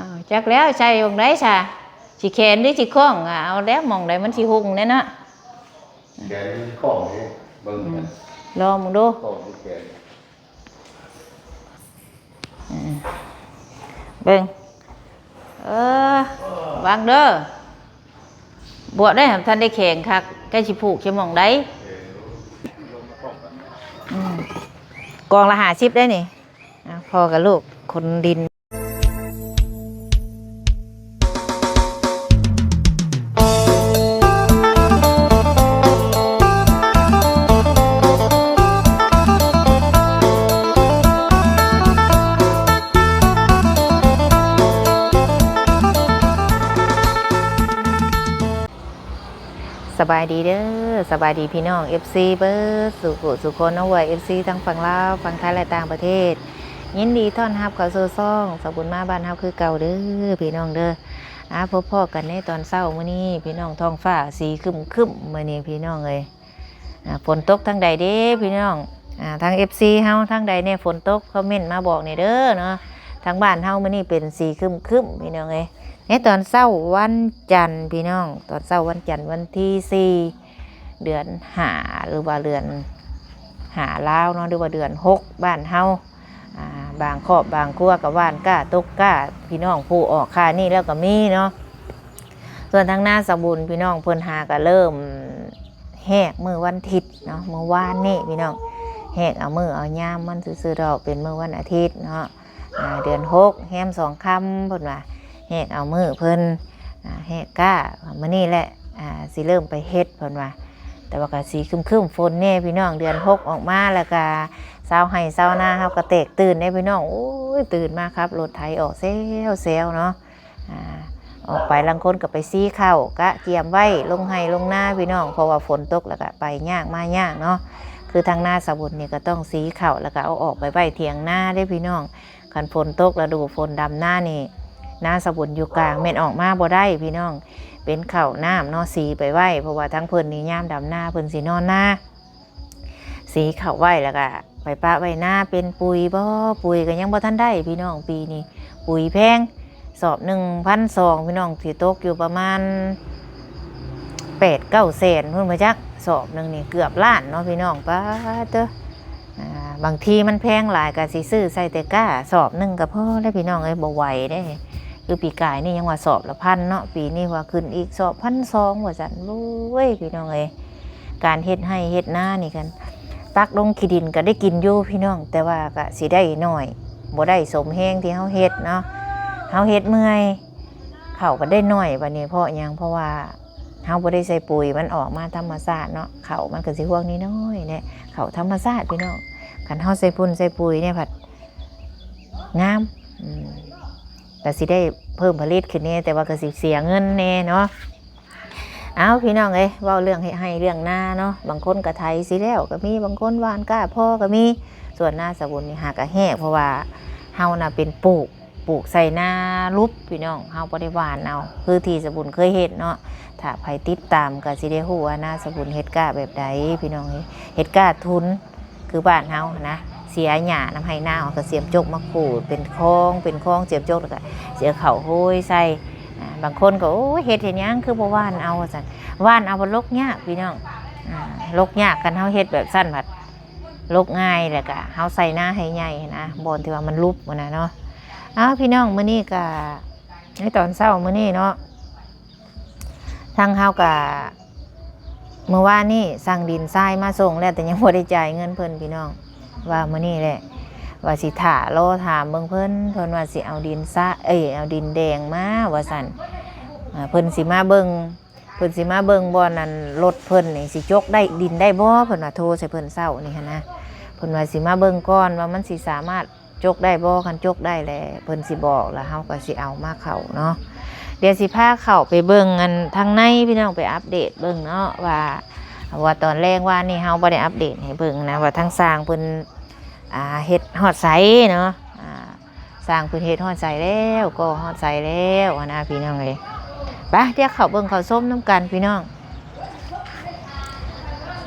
ອ້າວ ຈັກແລ້ວໃສ່ໝ່ອງໃດຊະ ຊິແຂນຫຼືຊິຄ້ອງ ເອົາແລ້ວ ໝ່ອງໃດມັນຊິຮຸ່ງແດ່ເນາະ ແຂນຫຼືຊິຄ້ອງເດ້ ເບິ່ງ ອືມ ກັນ ລອງເບິ່ງດູ ຄ້ອງຫຼືແຂນ ອືມ ເບິ່ງ ເອີ ວາງເດີ ບວກໄດ້ ທັນໄດ້ແຂງຄັກ ໃກ້ຊິຜູກຊິໝ່ອງໃດ ອືມ ກອງລະຫ້າສິບໄດ໋ນີ້ ອ່າ ພໍ່ກັບລູກຂົນດິນ. ສະບາຍດີເດີ ສະບາຍດີພີ່ນ້ອງເອັຟຊີເບິດສູ່ຜູ້ສູ່ຄົນເນາະ ເອີ ເອັຟຊີທັງຝັ່ງລາວ ຝັ່ງໄທ ແລະ ຕ່າງປະເທດ ຍິນດີຕ້ອນຮັບເຂົ້າສູ່ຊ່ອງສາວບຸນມາບ້ານເຮົາຄືເກົ່າເດີ ພີ່ນ້ອງເດີ. ອ່າ ພົບພໍ້ກັນໃນຕອນເຊົ້າມື້ນີ້ ພີ່ນ້ອງ ທ້ອງຟ້າສີຄຶ້ມໆ ມື້ນີ້ພີ່ນ້ອງເອີຍ. ອ່າ ຝົນຕົກທາງໃດເດ້ພີ່ນ້ອງ? ອ່າ ທາງເອັຟຊີເຮົາທາງໃດແດ່ຝົນຕົກ ຄອມເມັນມາບອກແດ່ເດີເນາະ. ທາງບ້ານເຮົາມື້ນີ້ເປັນສີຄຶ້ມໆ ພີ່ນ້ອງເອີຍ. ໃນຕອນເຊົ້າວັນຈັນ ພີ່ນ້ອງ ຕອນເຊົ້າວັນຈັນ ວັນທີສີ່ ເດືອນຫ້າ ຫຼືວ່າເດືອນຫ້າລາວເນາະ ຫຼືວ່າເດືອນຫົກບ້ານເຮົາ. ອ່າ ບາງຄອບບາງຄົວກໍຫວ່ານກ້າ ຕົກກ້າ ພີ່ນ້ອງ ຜູ້ອອກຄ່ານີ້ແລ້ວກໍມີເນາະ. ສ່ວນທາງນາສາວບຸນ ພີ່ນ້ອງ ເພິ່ນຫາກໍເລີ່ມແຮກມື້ວັນທິດເນາະ ມື້ວານນີ້ ພີ່ນ້ອງ ແຮກເອົາມື້ເອົາຍາມມັນຊື່ໆດອກ ເປັນມື້ວັນອາທິດເນາະ. ອ່າ ເດືອນຫົກແຮມສອງຄ່ຳ ເພິ່ນວ່າ ແຮກເອົາມື້ເພິ່ນ ອ່າ ແຮກກ້າ ມື້ນີ້ແຫຼະ ອ່າ ຊິເລີ່ມໄປເຮັດ ເພິ່ນວ່າ. ແຕ່ວ່າກໍຊິຄຶ້ມໆຝົນແດ່ພີ່ນ້ອງ ເດືອນຫົກອອກມາແລ້ວກໍຊາວໄຮ່ຊາວນາເຮົາກໍແຕກຕື່ນເດ້ພີ່ນ້ອງ. ໂອ້ຍ ຕື່ນມາຂັບລົດໄຖອອກແຊວໆເນາະ ອ່າ ອອກໄປ ລາງຄົນກໍໄປສີເຂົ້າ ກະກຽມໄວ້ລົງໄຮ່ລົງນາພີ່ນ້ອງ ເພາະວ່າຝົນຕົກແລ້ວກໍໄປຍາກມາຍາກເນາະ. ຄືທາງນາສາວບຸນນີ້ກໍຕ້ອງສີເຂົ້າ ແລ້ວກໍເອົາອອກໄປໄວ້ຖຽງນາເດ້ພີ່ນ້ອງ. ຄັນຝົນຕົກລະດູຝົນ ດຳນານີ້ ນາສາວບຸນຢູ່ກາງແມ່ນອອກມາບໍ່ໄດ້ພີ່ນ້ອງ ເປັນເຂົ້ານ້ຳເນາະ ສີໄປໄວ້ ເພາະວ່າທາງເພິ່ນນີ້ຍາມດຳນາເພິ່ນຊິນອນນາ ສີເຂົ້າໄວ້ ແລ້ວກະໄປປະໄວ້ນາເປັນປຸ໋ຍບໍ່ ປຸ໋ຍກໍຍັງບໍ່ທັນໄດ້ພີ່ນ້ອງ. ປີນີ້ປຸ໋ຍແພງ ສອບໜຶ່ງພັນສອງ ພີ່ນ້ອງ ຊິຕົກຢູ່ປະມານແປດເກົ້າແສນພຸ້ນບໍ່ຈັກ ສອບໜຶ່ງນີ້ເກືອບລ້ານເນາະພີ່ນ້ອງ. ປາດເຕີ ອ່າ ບາງທີມັນແພງຫຼາຍກໍຊິຊື້ໃສ່ແຕ່ກ້າ ສອບໜຶ່ງກໍພໍແລ້ວພີ່ນ້ອງເອີຍ ບໍ່ໄຫວເດ້. ຄືປີກາຍນີ້ຍັງວ່າສອບລະພັນເນາະ ປີນີ້ວ່າຂຶ້ນອີກສອບພັນສອງວ່າຊັ້ນ. ໂອ້ຍ ພີ່ນ້ອງເອີຍ ການເຮັດໄຮ່ເຮັດນານີ້ ຄັນຕັກລົງຂີ້ດິນກໍໄດ້ກິນຢູ່ພີ່ນ້ອງ ແຕ່ວ່າກໍຊິໄດ້ໜ້ອຍ ບໍ່ໄດ້ສົມແຮງທີ່ເຮົາເຮັດເນາະ ເຮົາເຮັດເມື່ອຍ. ເຂົ້າກໍໄດ້ໜ້ອຍບັດນີ້ ເພາະຫຍັງ? ເພາະວ່າເຮົາບໍ່ໄດ້ໃສ່ປຸ໋ຍ ມັນອອກມາທຳມະຊາດເນາະ ເຂົ້າມັນກໍຊິຮວງນ້ອຍໆແຫຼະ ເຂົ້າທຳມະຊາດພີ່ນ້ອງ. ຄັນເຮົາໃສ່ຝຸ່ນໃສ່ປຸ໋ຍນີ້ພັດງາມ ອືມ ກໍຊິໄດ້ເພີ່ມຜະລິດຂຶ້ນແດ່ ແຕ່ວ່າກໍຊິເສຍເງິນແດ່ເນາະ. ເອົາ ພີ່ນ້ອງເອີຍ ເວົ້າເລື່ອງເຮັດໄຮ່ເລື່ອງນາເນາະ ບາງຄົນກໍໄຖຊິແລ້ວກໍມີ ບາງຄົນຫວ່ານກ້າພໍກໍມີ. ສ່ວນນາສາວບຸນນີ້ຫາກະແຮກ ເພາະວ່າເຮົານະເປັນປູກ ປູກໃສ່ນາຫຼຸບພີ່ນ້ອງ ເຮົາບໍ່ໄດ້ຫວ່ານເອົາ ຄືທີ່ສາວບຸນເຄີຍເຮັດເນາະ. ຖ້າໃຜຕິດຕາມກໍຊິໄດ້ຮູ້ວ່ານາສາວບຸນເຮັດກ້າແບບໃດພີ່ນ້ອງເອີຍ ເຮັດກ້າທຸນ ຄືບ້ານເຮົາຫັ້ນນະ ເສຍຫຍ້ານຳໄຮ່ນາ ເຮົາກໍສຽມຈົກມາຂູດເປັນຄອງເປັນຄອງ ສຽມຈົກ ແລ້ວກໍຊິເອົາເຂົ້າໂຮຍໃສ່. ອ່າ ບາງຄົນກໍ ໂອ້ຍ ເຮັດເຮັດຫຍັງຄືບໍ່ຫວ່ານເອົາ ວ່າຊັ້ນ. ຫວ່ານເອົາ ມັນຫຼົກຍາກພີ່ນ້ອງ ອ່າ ຫຼົກຍາກ. ຄັນເຮົາເຮັດແບບຊັ້ນພັດຫຼົກງ່າຍ ແລ້ວກໍເຮົາໃສ່ນາໃຫ້ໃຫຍ່ຫັ້ນນະ ບ່ອນທີ່ວ່າມັນຫຼຸບຫັ້ນນະເນາະ. ເອົາ ພີ່ນ້ອງ ມື້ນີ້ກໍ ໃນຕອນເຊົ້າມື້ນີ້ເນາະ ທາງເຮົາກະ ມື້ວານນີ້ສັ່ງດິນຊາຍມາສົ່ງແລ້ວ ແຕ່ຍັງບໍ່ໄດ້ຈ່າຍເງິນເພິ່ນພີ່ນ້ອງ. ວ່າມື້ນີ້ແຫຼະ ວ່າຊິຖ້າລໍຖາມເບິ່ງເພິ່ນ ເພິ່ນວ່າຊິເອົາດິນຊາ ເອີຍ ເອົາດິນແດງມາວ່າຊັ້ນ. ເພິ່ນຊິມາເບິ່ງ ເພິ່ນຊິມາເບິ່ງບ່ອນອັນລົດເພິ່ນນີ້ຊິຈົກໄດ້ດິນໄດ້ບໍ່ ເພິ່ນວ່າ ໂທໃສ່ເພິ່ນເຊົ້ານີ້ຫັ້ນນະ. ເພິ່ນວ່າຊິມາເບິ່ງກ່ອນວ່າມັນຊິສາມາດ ຈົກໄດ້ບໍ່? ຄັນຈົກໄດ້ແລ້ວເພິ່ນຊິບອກ ແລ້ວເຮົາກໍຊິເອົາມາເຂົ້າເນາະ. ດຽວຊິພາເຂົ້າໄປເບິ່ງອັນທາງໃນ ພີ່ນ້ອງ ໄປອັບເດດເບິ່ງເນາະ ວ່າ ວ່າຕອນແລງວານນີ້ເຮົາບໍ່ໄດ້ອັບເດດໃຫ້ເບິ່ງນະ ວ່າທາງຊ່າງເພິ່ນ ອ່າ ເຮັດຮອດໃສເນາະ ອ່າ ຊ່າງເພິ່ນເຮັດຮອດໃສແລ້ວ ກໍ່ຮອດໃສແລ້ວຫັ້ນນະ ພີ່ນ້ອງເອີຍ. ໄປ ດຽວເຂົ້າເບິ່ງເຂົ້າຊົມນຳກັນ ພີ່ນ້ອງ.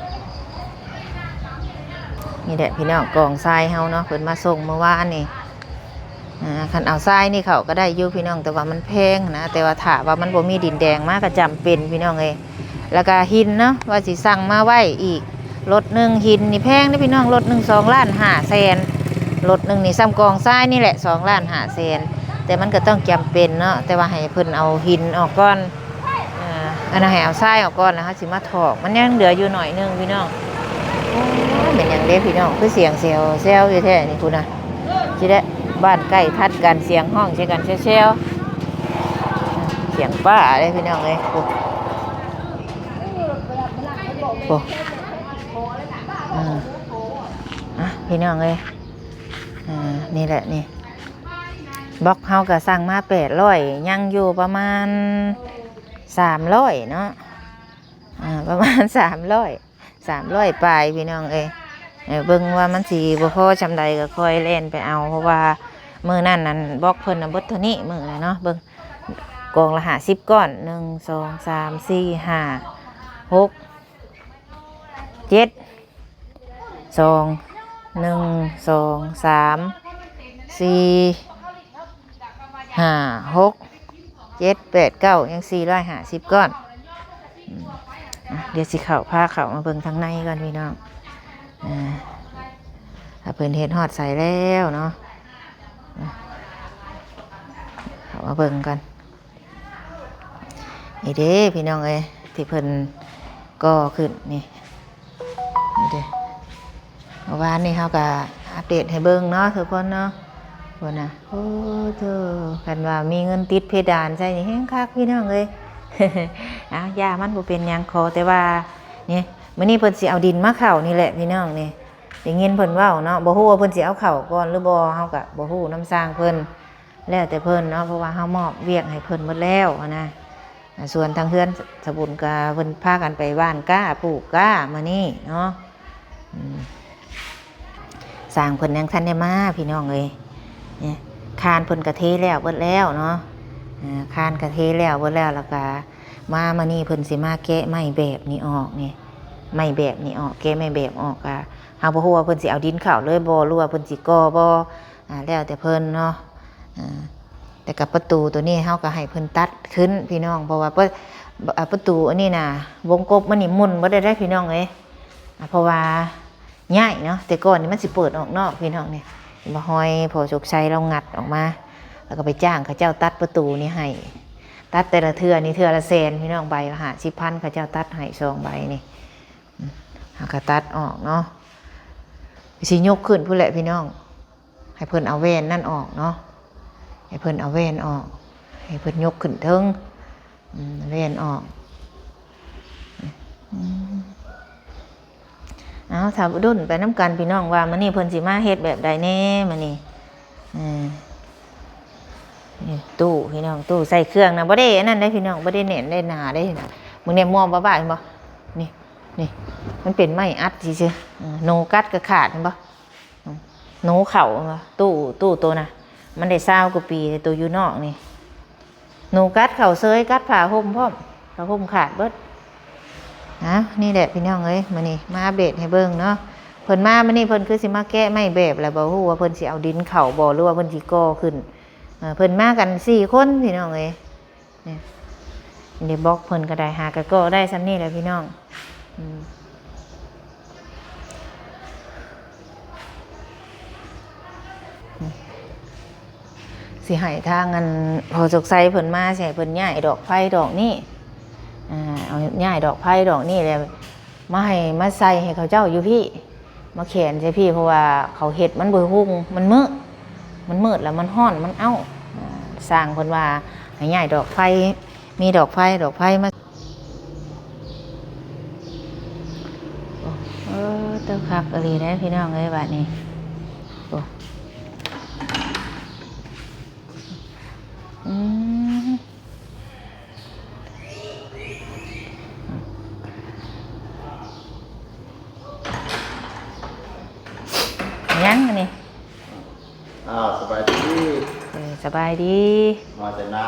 ນີ້ແຫຼະພີ່ນ້ອງ ກອງຊາຍເຮົາເນາະ ເພິ່ນມາສົ່ງມື້ວານນີ້. ອ່າ ຄັນເອົາຊາຍນີ້ເຂົ້າກໍໄດ້ຢູ່ພີ່ນ້ອງ ແຕ່ວ່າມັນແພງນະ. ແຕ່ວ່າຖ້າວ່າມັນບໍ່ມີດິນແດງມາກໍຈຳເປັນພີ່ນ້ອງເອີຍ. ແລ້ວກໍຫີນເນາະ ວ່າຊິສັ່ງມາໄວ້ອີກລົດໜຶ່ງ. ຫີນນີ້ແພງເດ້ພີ່ນ້ອງ ລົດໜຶ່ງສອງລ້ານຫ້າແສນ. ລົດໜຶ່ງນີ້ສ່ຳກອງຊາຍນີ້ແຫຼະ ສອງລ້ານຫ້າແສນ. ແຕ່ມັນກໍຕ້ອງຈຳເປັນເນາະ ແຕ່ວ່າໃຫ້ເພິ່ນເອົາຫີນອອກກ່ອນ. ອ່າ ອັນນັ້ນໃຫ້ເອົາຊາຍອອກກ່ອນ ແລ້ວເຮົາຊິມາຖອກ. ມັນຍັງເຫຼືອຢູ່ໜ້ອຍໜຶ່ງພີ່ນ້ອງ. ໂອ້ຍ ແມ່ນຫຍັງເດ້ພີ່ນ້ອງ ຄືສຽງແຊວໆຢູ່ແທ້ນີ້ພຸ້ນນະ. ຊິໄດ້ບ້ານໃກ້ທັດກັນ ສຽງຮ້ອງໃສ່ກັນແຊວໆ. ສຽງປາເດ້ພີ່ນ້ອງເອີຍ. ໂອ້ ໂອ້ ອືມ ອ່ະ ພີ່ນ້ອງເອີຍ. ອ່າ ນີ້ແຫຼະນີ້ ບລັອກເຮົາກໍສັ່ງມາແປດຮ້ອຍ ຍັງຢູ່ປະມານສາມຮ້ອຍເນາະ. ອ່າ ປະມານສາມຮ້ອຍ ສາມຮ້ອຍປາຍພີ່ນ້ອງເອີຍ. ເອີ ເບິ່ງວ່າມັນຊິບໍ່ພໍຊ່ຳໃດກໍຄ່ອຍແລ່ນໄປເອົາ ເພາະວ່າມື້ນັ້ນນັ້ນບລັອກເພິ່ນນະເບິດເທົ່ານີ້ມື້ນັ້ນເນາະ. ເບິ່ງ ກອງລະຫ້າສິບກ້ອນ ໜຶ່ງ ສອງ ສາມ ສີ່ ຫ້າ ຫົກ ເຈັດ ສອງ ໜຶ່ງ ສອງ ສາມ ສີ່ ຫ້າ ຫົກ ເຈັດ ແປດ ເກົ້າ ຍັງສີ່ຮ້ອຍຫ້າສິບກ້ອນ. ອືມ ອ່ະ ດຽວຊິເຂົ້າ ພາເຂົ້າມາເບິ່ງທາງໃນກ່ອນພີ່ນ້ອງ. ອ່າ ຖ້າເພິ່ນເຮັດຮອດໃສແລ້ວເນາະ ເຂົ້າມາເບິ່ງກ່ອນ. ນີ້ເດ້ພີ່ນ້ອງເອີຍ ທີ່ເພິ່ນກໍ່ຂຶ້ນນີ້ ນີ້ເດ້. ເມື່ອວານນີ້ເຮົາກໍອັບເດດໃຫ້ເບິ່ງເນາະທຸກຄົນເນາະ. ພຸ້ນນະ ໂອ້ໂທ້ ຄັນວ່າມີເງິນຕິດເພດານໃສ່ນີ້ແຮງຄັກພີ່ນ້ອງເອີຍ. ອ້າວ ຢ່າ ມັນບໍ່ເປັນຫຍັງ ຂໍແຕ່ວ່ານີ້ ມື້ນີ້ເພິ່ນຊິເອົາດິນມາເຂົ້ານີ້ແຫຼະພີ່ນ້ອງນີ້. ໄດ້ຍິນເພິ່ນເວົ້າເນາະ ບໍ່ຮູ້ວ່າເພິ່ນຊິເອົາເຂົ້າກ່ອນຫຼືບໍ່ ເຮົາກໍບໍ່ຮູ້ນຳຊ່າງເພິ່ນ. ແລ້ວແຕ່ເພິ່ນເນາະ ເພາະວ່າເຮົາມອບວຽກໃຫ້ເພິ່ນໝົດແລ້ວຫັ້ນນະ. ອ່າ ສ່ວນທາງເຮືອນສະບຸນກະເພິ່ນພາກັນໄປຫວ່ານກ້າ ປູກກ້າມື້ນີ້ເນາະ. ອືມ ຊ່າງເພິ່ນຍັງທັນໄດ້ມາພີ່ນ້ອງເອີຍ. ນີ້ ຄານເພິ່ນກະເທແລ້ວເບິດແລ້ວເນາະ. ອ່າ ຄານກະເທແລ້ວເບິດແລ້ວ ແລ້ວກະມາມື້ນີ້ເພິ່ນຊິມາແກະໄມ້ແບບນີ້ອອກນີ້ ໄມ້ແບບນີ້ອອກ ແກະໄມ້ແບບອອກ. ກະເຮົາບໍ່ຮູ້ວ່າເພິ່ນຊິເອົາດິນເຂົ້າເລີຍບໍ່ ຫຼືວ່າເພິ່ນຊິກໍ່ບໍ່. ອ່າ ແລ້ວແຕ່ເພິ່ນເນາະ. ອ່າ ແຕ່ກັບປະຕູໂຕນີ້ເຮົາກໍໃຫ້ເພິ່ນຕັດຂຶ້ນພີ່ນ້ອງ ເພາະວ່າປະ ອ່າ ປະຕູອັນນີ້ນະ ວົງກົບມັນນີ້ໝຸ່ນເບິດໄດ້ພີ່ນ້ອງເອີຍ. ອ່າ ເພາະວ່າຍ້າຍເນາະ ແຕ່ກ່ອນນີ້ມັນຊິເປີດອອກນອກພີ່ນ້ອງ. ນີ້ ເຫັນບໍ່ ຮອຍພໍ່ສຸກໄຊລາວງັດອອກມາ ແລ້ວກໍໄປຈ້າງເຂົາເຈົ້າຕັດປະຕູນີ້ໃຫ້ ຕັດແຕ່ລະເທື່ອນີ້ເທື່ອລະແສນພີ່ນ້ອງ ໃບລະຫ້າສິບພັນ ເຂົາເຈົ້າຕັດໃຫ້ສອງໃບນີ້. ອືມ ເຮົາກໍຕັດອອກເນາະ ຊິຍົກຂຶ້ນພຸ້ນແຫຼະພີ່ນ້ອງ. ໃຫ້ເພິ່ນເອົາແວ່ນນັ້ນອອກເນາະ ໃຫ້ເພິ່ນເອົາແວ່ນອອກ ໃຫ້ເພິ່ນຍົກຂຶ້ນເທິງ ອືມ ແວ່ນອອກ. ອືມ ເອົາ ຖ້າດຸ້ນໄປນຳກັນພີ່ນ້ອງ ວ່າມື້ນີ້ເພິ່ນຊິມາເຮັດແບບໃດແດ່ມື້ນີ້. ເອີ ນີ້ ຕູ້ພີ່ນ້ອງ ຕູ້ໃສ່ເຄື່ອງນະ ບໍ່ໄດ້ອັນນັ້ນເດ້ພີ່ນ້ອງ ບໍ່ໄດ້ແໜ້ນໄດ້ໜາເດ້. ມຶງແນມມອງບ້າໆ ເຫັນບໍ່ ນີ້ ນີ້ ມັນເປັນໄມ້ອັດຊື່ໆ. ເອີ ໜູກັດກໍຂາດ ເຫັນບໍ່? ໜູເຂົ້າ ຕູ້ ຕູ້ໂຕນະ ມັນໄດ້ຊາວກວ່າປີ ແຕ່ໂຕຢູ່ນອກນີ້ ໜູກັດເຂົ້າເຊີຍ ກັດຜ້າຫົ່ມພ້ອມ ຜ້າຫົ່ມຂາດເບິດ. ເອົ້າ ນີ້ແຫຼະພີ່ນ້ອງເອີຍ ມື້ນີ້ມາອັບເດດໃຫ້ເບິ່ງເນາະ. ເພິ່ນມາມື້ນີ້ ເພິ່ນຄືຊິມາແກະໄມ້ແບບ ແລ້ວບໍ່ຮູ້ວ່າເພິ່ນຊິເອົາດິນເຂົ້າບໍ່ ຫຼືວ່າເພິ່ນຊິກໍ່ຂຶ້ນ. ເອີ ເພິ່ນມາກັນສີ່ຄົນພີ່ນ້ອງເອີຍ. ນີ້ ນີ້ບລັອກເພິ່ນກໍໄດ້ ຫາກະກໍ່ໄດ້ຊ່ຳນີ້ແຫຼະພີ່ນ້ອງ. ອືມ ຊິໃຫ້ທາງອັນພໍ່ສຸກໄຊເພິ່ນມາ ຊິໃຫ້ເພິ່ນຍ້າຍດອກໄຟດອກນີ້ ອ່າ ເອົາ ຍ້າຍດອກໄຟດອກນີ້ແຫຼະ ມາໃຫ້ ມາໃສ່ໃຫ້ເຂົາເຈົ້າຢູ່ພີ້ ມາແຂວນໃສ່ພີ້ ເພາະວ່າເຂົາເຮັດມັນບໍ່ຮຸ່ງ ມັນມືດ ມັນມືດແລ້ວມັນຮ້ອນ ມັນເອົ້າ. ອ່າ ຊ່າງເພິ່ນວ່າໃຫ້ຍ້າຍດອກໄຟ ມີດອກໄຟ ດອກໄຟມາ. ໂອ້ ເອີ ເຕີຄັກອີ່ຫຼີເດ້ພີ່ນ້ອງເອີຍ ບາດນີ້. ໂອ້ ອືມ ຫຍັງອັນນີ້? ອ້າວ ສະບາຍດີ. ເອີ ສະບາຍດີ. ມາແຕ່ນາ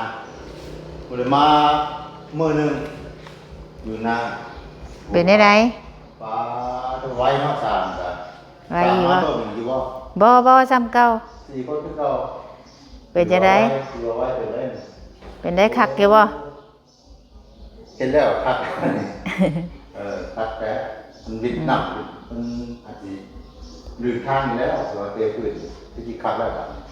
ບໍ່ໄດ້ມາມື້ໜຶ່ງ ຢູ່ນາ. ເປັນແນວໃດ? ປາດ ໄວເນາະ ຊ່າງກະ ໄວຢູ່. ຊ່າງມາເພີ່ມອີກຢູ່ບໍ່? ບໍ່ ບໍ່ ຊ່ຳເກົ່າ ສີ່ຄົນຄືເກົ່າ. ປັນຈັ່ງໃດ? ເປັນໄດ້ຄັກຢູ່ບໍ່? ເຫັນແລ້ວຄັກ. ເອີ ຄັກແທ້. ມັນວິດນ້ຳ ມັນອາດຊິລື່ນທາງຢູ່ແລ້ວ ຖືວ່າເຕະພື້ນຄືຊິຄັກແລ້ວບາດນີ້.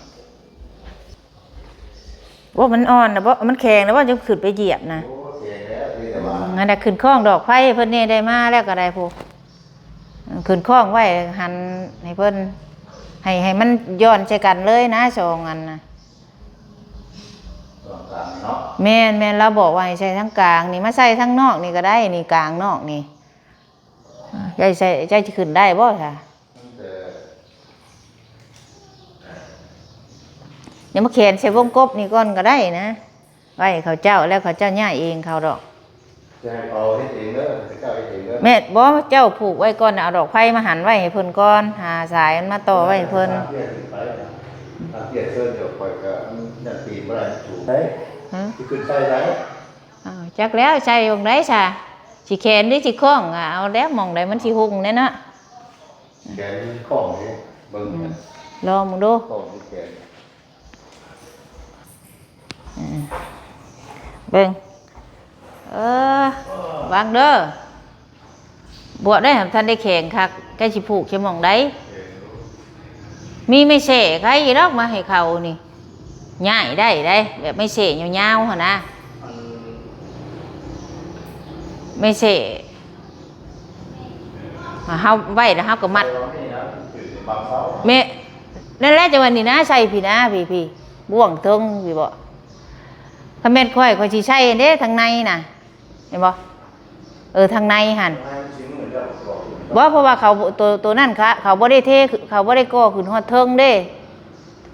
ໂອ້ ມັນອ່ອນນະບໍ່ ມັນແຂງນະບໍ່ ຈັ່ງຂຶ້ນໄປຢຽບນະ. ໂອ້ ແຂງແລ້ວ ແຕ່ວ່າ ອືມ ອັນນັ້ນຂຶ້ນຄ້ອງດອກໄຟເພິ່ນນີ້ ໄດ້ມາແລ້ວກໍໄດ້ພຸ້ນ ຂຶ້ນຄ້ອງໄວ້ຫັນໃຫ້ເພິ່ນ ໃຫ້ ໃຫ້ມັນຢ່ອນໃສ່ກັນເລີຍນະ ສອງອັນນະ. ຕອນກາງເນາະ. ແມ່ນໆ ລາວບອກວ່າໃຫ້ໃສ່ທາງກາງນີ້ ມາໃສ່ທາງນອກນີ້ກໍໄດ້ ນີ້ກາງນອກນີ້. ເຈົ້າຊິໃສ່ ເຈົ້າຊິຂຶ້ນໄດ້ບໍ່ຊະ? ຍັງມາແຂນໃສ່ວົງກົບນີ້ກ່ອນກໍໄດ້ນະ ໄວ້ເຂົາເຈົ້າ ແລ້ວເຂົາເຈົ້າຍ້າຍເອງເຂົາດອກ. ຈະໃຫ້ເຂົາເຮັດເອງເດີ ເຂົາເຈົ້າເຮັດເອງເດີ. ແມ່ນບໍ່? ເຈົ້າຜູກໄວ້ກ່ອນ ເອົາດອກໄຟມາຫັນໄວ້ໃຫ້ເພິ່ນກ່ອນ ຫາສາຍມັນມາຕໍ່ໄວ້ໃຫ້ເພິ່ນ. ຖ້າເພິ່ນເຊີນດຽວຂ້ອຍກໍຍັງປີນບໍ່ໄດ້ ມັນສູງໄດ໋. ຮະ? ຊິຂຶ້ນໃສ່ໄດ໋. ອ້າວ ຈັກແລ້ວໃສ່ໝ່ອງໃດຊະ ຊິແຂນຫຼືຊິຄ້ອງ ກໍເອົາແລ້ວ ໝ່ອງໃດມັນຊິຮຸ່ງແດ່ເນາະ. ແຂນຄ້ອງເດ້ ເບິ່ງ ອືມ ລອງເບິ່ງດູ ຄ້ອງທີ່ແຂນ ເອີ ເບິ່ງ ເອີ ວາງເດີ ບວບໄດ້ ບໍ່ທັນໄດ້ແຂງຄັກ ໃກ້ຊິຜູກໃສ່ໝ່ອງໃດ. ມີໄມ້ແສ້ໄຄຢູ່ດອກ ມາໃຫ້ເຂົານີ້ ຍ້າຍໄດ້ໄດ໋ ແບບໄມ້ແສ້ຍາວໆຫັ້ນນະ ໄມ້ແສ້ ເຮົາໄວ້ແລ້ວເຮົາກໍມັດ ແມ່ນ ນັ້ນແຫຼະ ຈັງຫວະນີ້ນະ ໃສ່ພີ້ນະ ພີ້ໆ ບ່ວງເທິງພີ້ບໍ. ຄັນແມ່ນຂ້ອຍ ຂ້ອຍຊິໃສ່ເດ້ ທາງໃນນະ ເຫັນບໍ່? ເອີ ທາງໃນຫັ້ນ ບໍ່ ເພາະວ່າເຂົາ ໂຕ ໂຕນັ້ນ ເຂົາ ເຂົາບໍ່ໄດ້ເທ ເຂົາບໍ່ໄດ້ກໍ່ຂຶ້ນຮອດເທິງເດ້.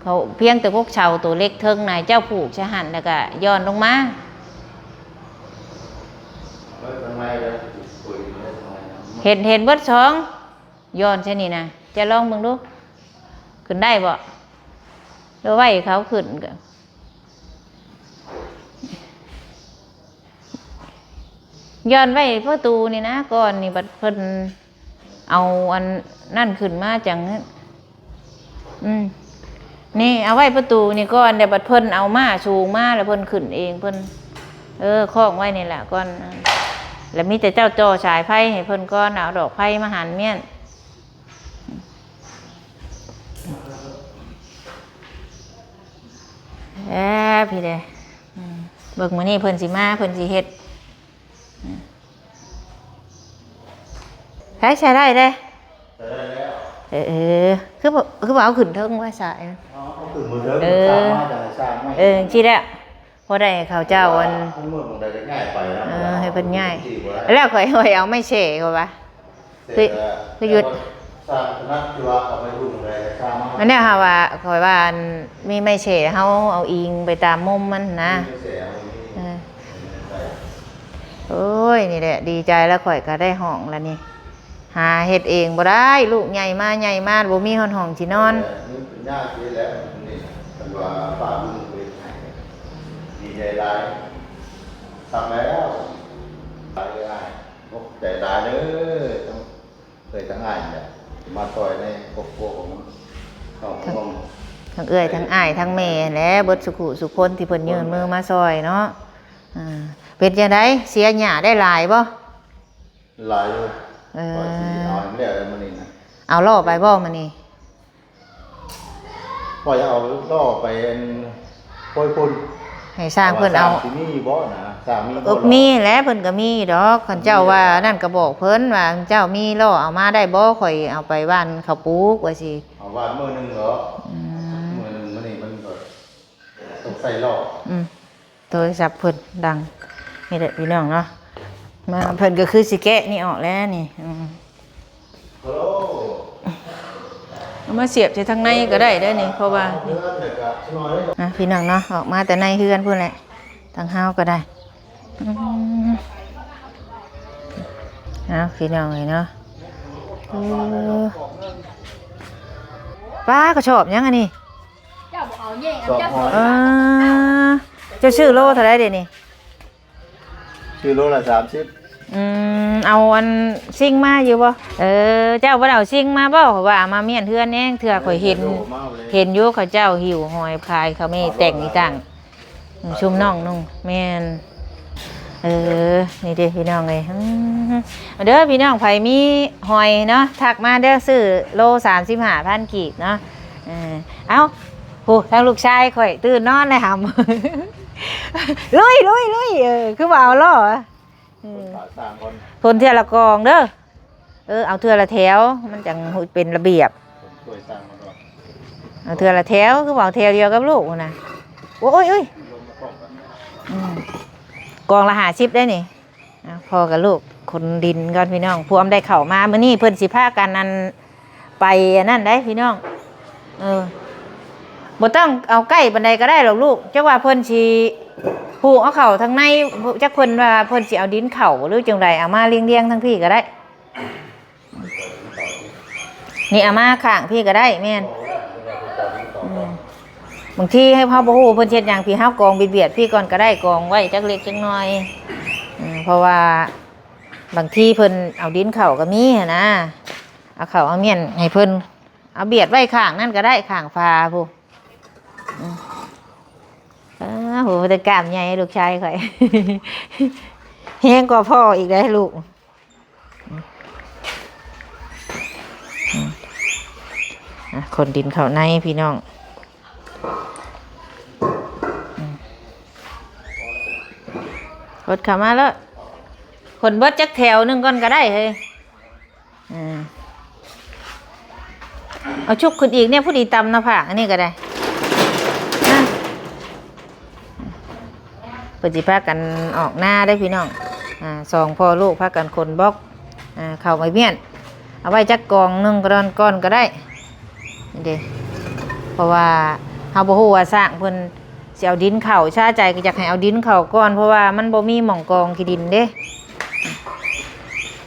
ເຂົາພຽງແຕ່ພວກເສົາໂຕເຫຼັກເທິງນະ ເຈົ້າຜູກໃສ່ຫັ້ນ ແລ້ວກະຢ່ອນລົງມາ. ເຫັນ ເຫັນເບິດສອງ ຢ່ອນໃສ່ນີ້ນະ ຈະລອງເບິ່ງດູ ຂຶ້ນໄດ້ບໍ່? ຫຼືໄວ້ເຂົາຂຶ້ນ ຢ້ອນໄວ້ປະຕູນີ້ນະ ກ່ອນນີ້ ບັດເພິ່ນເອົາອັນນັ້ນຂຶ້ນມາຈັ່ງ ອືມ ນີ້ເອົາໄວ້ປະຕູນີ້ກ່ອນ ແລ້ວບັດເພິ່ນເອົາມ້າສູງມາ ແລ້ວເພິ່ນຂຶ້ນເອງ ເພິ່ນ ເອີ ຄ້ອງໄວ້ນີ້ແຫຼະກ່ອນ ແລ້ວມີແຕ່ເຈົ້າຕໍ່ສາຍໄຟໃຫ້ເພິ່ນກ່ອນ ເອົາດອກໄຟມາຫັນມ້ຽນ. ເອີ ພີ້ເດ້ ອືມ ເບິ່ງມື້ນີ້ເພິ່ນຊິມາ ເພິ່ນຊິເຮັດ ອືມ ໃຊ້ ໃຊ້ໄດ້ເດ້ ໃຊ້ໄດ້ແລ້ວ ເອີ ເອີ ຄືບໍ່ ຄືບໍ່ເອົາຂຶ້ນເທິງວ່າສາຍ ເອົາ ເອົາຂຶ້ນເທິງ ເອີ ສ້າງມາ ຈັ່ງໃຫ້ສ້າງໃໝ່ ເອີ ຈັ່ງຊີ້ແຫຼະ. ພໍໄດ້ເຂົາເຈົ້າອັນ ເອີ ໃຫ້ເພິ່ນຍ້າຍ ແລ້ວຂ້ອຍ ຂ້ອຍເອົາໄມ້ແສ້ ຂ້ອຍວ່າ ຄື ຄືຢຸດ ອັນນີ້ຫາວ່າ ຂ້ອຍວ່າ ອັນ ມີໄມ້ແສ້ ເຮົາເອົາອີງໄປຕາມມຸມມັນນະ ເອີ ໂອ້ຍ ນີ້ແຫຼະ ດີໃຈແລ້ວ ຂ້ອຍກໍໄດ້ຫ້ອງແລ້ວນີ້. ຫາເຮັດເອງບໍ່ໄດ້ ລູກໃຫຍ່ມາ ໃຫຍ່ມາ ບໍ່ມີຮອດຫ້ອງຊິນອນ ເອີ ມັນເປັນຍາກຢູ່ແລ້ວ ນີ້ນະ ຄັນວ່າປ້າລຸງເຮັດໃຫ້ ດີໃຈຫຼາຍ ຄັກແລ້ວ ຫຼາຍເອື້ອຍອ້າຍ ຂອບໃຈຫຼາຍເດີ ທັງເອື້ອຍທັງອ້າຍນີ້ແຫຼະ ມາຊ່ອຍໃນຄອບຄົວຂອງນ້ອງ ທັງ ຂອງນ້ອງ ທັງເອື້ອຍທັງອ້າຍທັງແມ່ແຫຼະ ເບິດສຸຂູສຸຄົນທີ່ເພິ່ນຍື່ນມືມາຊ່ອຍເນາະ ເປັນຈັ່ງໃດ ເສຍຫຍ້າໄດ້ຫຼາຍບໍ່? ຫຼາຍຢູ່ ເອີ ຂ້ອຍຊິເອົາໃຫ້ມັນແລ້ວມື້ນີ້ນະ ເອົາລໍ້ໄປບໍ່ມື້ນີ້? ຂ້ອຍຈະເອົາລໍ້ໄປອັນໂພຍພຸ້ນ ໃຫ້ຊ່າງເພິ່ນເອົາ ວ່າຊ່າງຊິມີຢູ່ບໍ່ນະ ຊ່າງມີບໍ່? ເອີ ມີແຫຼະ ເພິ່ນກໍມີຢູ່ດອກ ຄັນເຈົ້າວ່ານັ້ນກໍບອກເພິ່ນວ່າ ເຈົ້າມີລໍ້ເອົາມາໄດ້ບໍ່? ຂ້ອຍເອົາໄປຫວ່ານເຂົ້າປູກວ່າຊີ້ ເອົາຫວ່ານມື້ໜຶ່ງເນາະ ອືມ ມື້ໜຶ່ງ ມື້ນີ້ມັນກໍຕ້ອງໃສ່ລໍ້ ອືມ. ໂທລະສັບເພິ່ນດັງ ນີ້ແຫຼະພີ່ນ້ອງເນາະ ມາເພິ່ນກໍຄືຊິແກະນີ້ອອກແລ້ວນີ້ ອືມ ເອົາມາສຽບໃສ່ທາງໃນກໍໄດ້ເດ້ນີ້ ເພາະວ່າ ອ່ະ ພີ່ນ້ອງເນາະ ອອກມາແຕ່ໃນເຮືອນພຸ້ນແຫຼະ ທາງເຮົາກໍໄດ້ ອືມ ເອົາ ພີ່ນ້ອງເອີຍເນາະ ເອີ ປ້າ ກະສອບຫຍັງອັນນີ້? ເຈົ້າບໍ່ເອົາແຍກ ເຈົ້າ ສອງຮ້ອຍ ເອີ ເຈົ້າຊື້ໂລເທົ່າໃດເດນີ້? ຊື້ໂລລະສາມສິບ ອືມ ເອົາອັນຊິງມາຢູ່ບໍ່? ເອີ ເຈົ້າບໍ່ໄດ້ເອົາຊິງມາບໍ່? ຂ້ອຍວ່າເອົາມາມ້ຽນເຮືອນແດ່ ເທື່ອຂ້ອຍເຫັນ ເຫັນຢູ່ເຂົາເຈົ້າຫິ້ວຫອຍຂາຍ ເຂົາມີແຕ່ງອີ່ຕ່າງ. ອືມ ຊຸມນ້ອງນຸ່ງ ແມ່ນ. ເອີ ນີ້ເດ້ພີ່ນ້ອງເອີຍ ອືມ ເດີພີ່ນ້ອງ ໃຜມີຫອຍເນາະ ທັກມາເດີ ຊື້ໂລສາມສິບຫ້າພັນກີບເນາະ. ເອີ ເອົ້າ ໂຫ ທາງລູກຊາຍຂ້ອຍຕື່ນນອນແລ້ວຫຳ ລຸຍ ລຸຍ ລຸຍ ເອີ ຄືວ່າເອົາລໍ້ ອືມ ຂົນເທື່ອລະກອງເດີ. ເອີ ເອົາເທື່ອລະແຖວ ມັນຈັ່ງເປັນລະບຽບ. ເອົາເທື່ອລະແຖວ ຄືວ່າເອົາແຖວດຽວກັບລູກຫັ້ນນະ. ໂອ້ຍ ອືມ ກອງລະຫ້າສິບໄດ໋ນີ້. ອ່ະ ພໍ່ກັບລູກຂົນດິນກ່ອນພີ່ນ້ອງ ພວມໄດ້ເຂົ້າມາ. ມື້ນີ້ເພິ່ນຊິພາກັນ ອັນ ໄປອັນນັ້ນໄດ໋ພີ່ນ້ອງ. ເອີ ບໍ່ຕ້ອງເອົາໃກ້ປານໃດກໍໄດ້ດອກລູກ ຈັກວ່າເພິ່ນຊິປູກເອົາເຂົ້າທາງໃນ ຈັກເພິ່ນວ່າເພິ່ນຊິເອົາດິນເຂົ້າຫຼືຈັ່ງໃດ ເອົາມາລຽງໆທາງພີ້ກໍໄດ້. ນີ້ເອົາມາຂ້າງພີ້ກໍໄດ້ ແມ່ນ. ອືມ ບາງທີໃຫ້ເຮົາບໍ່ຮູ້ເພິ່ນເຮັດຫຍັງ ພີ້ເຮົາກອງບຽດໆພີ້ກ່ອນກໍໄດ້ ກອງໄວ້ຈັກເລັກຈັກນ້ອຍ. ອືມ ເພາະວ່າບາງທີເພິ່ນເອົາດິນເຂົ້າກໍມີຫັ້ນນະ ເອົາເຂົ້າເອົາມ້ຽນໃຫ້ເພິ່ນ ເອົາບຽດໄວ້ຂ້າງນັ້ນກໍໄດ້ ຂ້າງຝາພຸ້ນ. ອືມ ອ້າ ໂຫ ແຕ່ກ້າມໃຫຍ່ລູກຊາຍຂ້ອຍ ແຮງກວ່າພໍ່ອີກເດ້ລູກ. ອືມ ອ່ະ ຂົນດິນເຂົ້າໃນພີ່ນ້ອງ. ອືມ ຂົນເຂົ້າມາເລີຍ ຂົນເບິດຈັກແຖວໜຶ່ງກ່ອນກໍໄດ້ເຮີ້ຍ. ເອີ ເອົາຊຸກຂຶ້ນອີກແດ່ ພໍດີຕຳໜ້າຜາກ ອັນນີ້ກໍໄດ້. ເພິ່ນຊິພາກັນອອກນາເດ້ພີ່ນ້ອງ. ອ່າ ສອງພໍ່ລູກພາກັນຂົນບລັອກ ອ່າ ເຂົ້າໄປມ້ຽນ ເອົາໄວ້ຈັກກອງໜຶ່ງກ່ອນ ກ່ອນກໍໄດ້ເດ້ ເພາະວ່າເຮົາບໍ່ຮູ້ວ່າຊ່າງເພິ່ນຊິເອົາດິນເຂົ້າ. ຊາໃຈກໍຢາກໃຫ້ເອົາດິນເຂົ້າກ່ອນ ເພາະວ່າມັນບໍ່ມີໝ່ອງກອງຂີ້ດິນເດ້.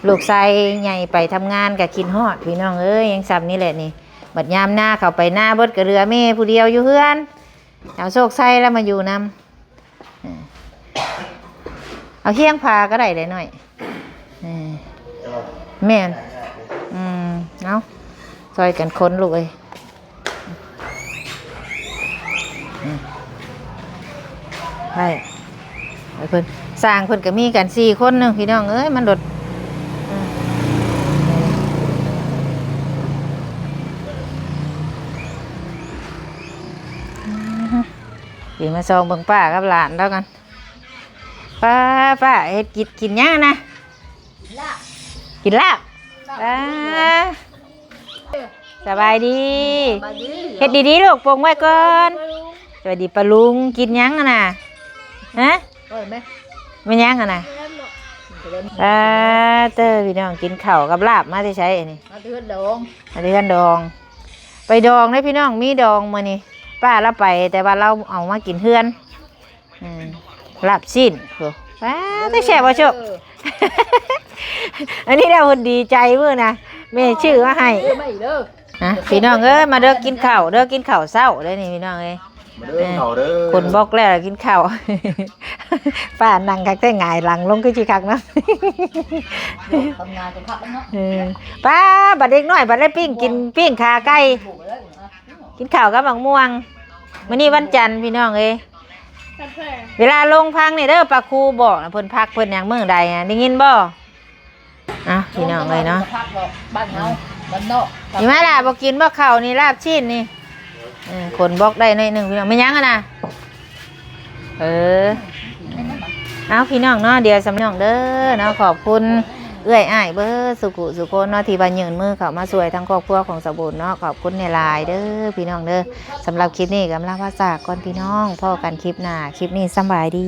ລູກຊາຍໃຫຍ່ໄປທຳງານກໍຄິດຮອດ ພີ່ນ້ອງເອີຍ ຍັງຊ່ຳນີ້ແຫຼະນີ້. ບັດຍາມນາເຂົ້າໄປນາເບິດ ກໍເຫຼືອແມ່ຜູ້ດຽວຢູ່ເຮືອນ. ເອົາໂຊກໄຊລະມາຢູ່ນຳ. ເອີ ເອົາຄຽງພາກໍໄດ້ເດ້ນ້ອຍ. ເອີ ແມ່ນ. ອືມ ເອົາ ຊ່ອຍກັນຂົນລູກເອີຍ. ອືມ ໄປ ໄປເພິ່ນ ຊ່າງເພິ່ນກໍມີກັນສີ່ຄົນໜຶ່ງ ພີ່ນ້ອງເອີຍ ມັນລົດ. ອືມ ອືມ ຊິມາສ່ອງເບິ່ງປ້າກັບຫຼານລາວກັນ. ປ້າ ປ້າເຮັດກິນ ກິນຫຍັງນະ? ກິນລາບ ກິນລາບ. ປ້າ ສະບາຍດີ ສະບາຍດີ ເຮັດດີໆລູກ ປົງໄວ້ກ່ອນ. ສະບາຍດີປ້າລຸງ ກິນຫຍັງຫັ້ນນະ? ຮະ? ເອີ ແມ່ ແມ່ນຫຍັງຫັ້ນນະ? ປ້າເຕີ ພີ່ນ້ອງ ກິນເຂົ້າກັບລາບ ມາແຕ່ໃສອັນນີ້? ມາແຕ່ເຮືອນດອງ ມາແຕ່ເຮືອນດອງ. ໄປດອງເດ້ພີ່ນ້ອງ ມີດອງມື້ນີ້ ປ້າລາວໄປ ແຕ່ວ່າລາວເອົາມາກິນເຮືອນ. ອືມ ລາບຊີ້ນ ໂອ້ ວ້າ ແຕ່ແຊບບໍ່ໂຊກ. ອັນນີ້ແຫຼະເພິ່ນດີໃຈມື້ນະ ແມ່ຊື້ມາໃຫ້. ອ່ະ ພີ່ນ້ອງເອີຍ ມາເດີ ກິນເຂົ້າເດີ ກິນເຂົ້າເຊົ້າເດີນີ້ ພີ່ນ້ອງເອີຍ. ມາເດີ ເອີ ເຂົ້າເດີ ຂົນບລັອກແລ້ວກິນເຂົ້າ. ປ້ານັ່ງຄັກແທ້ ຫງາຍຫຼັງລົງຄືຊິຄັກນະ. ທຳງານຈົນຄັກແລ້ວເນາະ. ເອີ ປ້າ ບັດເດັກນ້ອຍບັດໄດ້ປີ້ງ ກິນປີ້ງຂາໄກ່. ກິນເຂົ້າກັບໝາກມ່ວງ. ມື້ນີ້ວັນຈັນພີ່ນ້ອງເອີຍ ເວລາລົງພັກນີ້ເດີ ປ້າຄູບອກນະ ເພິ່ນພັກເພິ່ນຫຍັງມື້ໃດ ໄດ້ຍິນບໍ່? ເອົ້າ ພີ່ນ້ອງເອີຍເນາະ ພັກດອກ ບ້ານເຮົາ ອືມ ບ້ານນອກ. ນີ້ມາລະ ບໍ່ກິນບໍ່ເຂົ້ານີ້ ລາບຊີ້ນນີ້. ເອີ ຂົນບລັອກໄດ້ໜ້ອຍໜຶ່ງພີ່ນ້ອງ. ແມ່ນຫຍັງຫັ້ນນະ? ເອີ ເອົາ ພີ່ນ້ອງເນາະ ດຽວສຳນ້ອງເດີເນາະ ຂອບຄຸນເອື້ອຍອ້າຍເບິດສູ່ຜູ້ສູ່ຄົນເນາະ ທີ່ວ່າຍື່ນມືເຂົ້າມາຊ່ວຍທາງຄອບຄົວຂອງສາວບຸນເນາະ. ຂອບຄຸນຫຼາຍໆເດີພີ່ນ້ອງເດີ. ສຳລັບຄລິບນີ້ກຳລັງວ່າຈາກກ່ອນພີ່ນ້ອງ ພໍ້ກັນຄລິບໜ້າ. ຄລິບນີ້ສຳບາຍດີ.